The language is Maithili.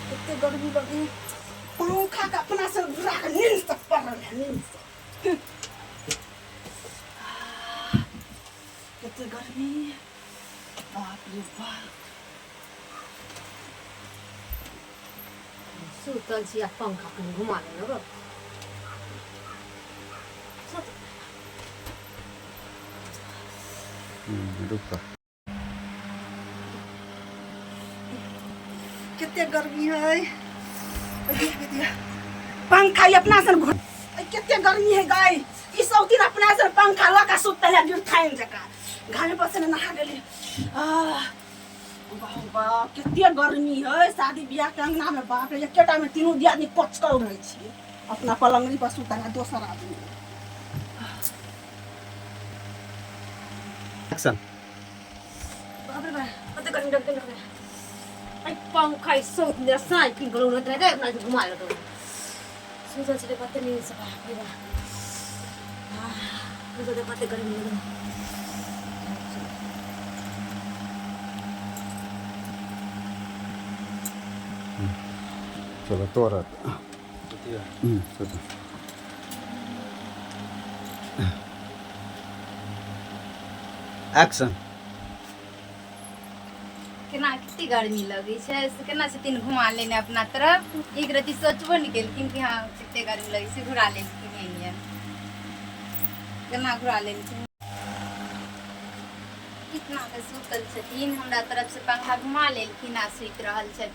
कते गर्मी लगे पंखा के अपना से घुरा के नींद तक पड़ल है नींद से। कते गर्मी, बाप रे बाप। सुतल छी आ पंखा कनि घुमा लेलहुँ रौ। सुत। रुक। कते गर्मी है, पंखा ई अपना सन घुर, कते गर्मी है गाय। ई सब दिन अपना सन पंखा लऽ कऽ सुतल है गिरथाइन जकाँ। घामे पसीना नहा गेली। आह बाप बाप, कते गर्मी है। शादी बियाह के अंगना में बाप रे, एकेटा में तीनू दियादनी कोचकल रहै छियै। अपना पलंगड़ी पर सुतल है दोसर आदमी। एक्शन। बाप रे बाप, कते गर्मी लगतै लगतै। अइ पंखा ई सौत मेरा साँझ फिन गेलौ रहत रहै अपना घुमा लेतौ। सुतल छलै कते नींद से, बाप रे बाप। आह, सुतल कते गर्मी लगै। चलो तोरा एक्शन। केना कते गर्मी लगै छै से केना छथिन घुमा लेने अपना तरफ। एक रति सोचबो नहि केलखिन कि हँ, कते गर्मी लगै छै, घुरा लेलखिन। एहिने केना घुरा लेलखिन? कितना के सुतल छथिन, हमरा तरफ से पंखा घुमा लेलखिन आ सुति रहल छथिन।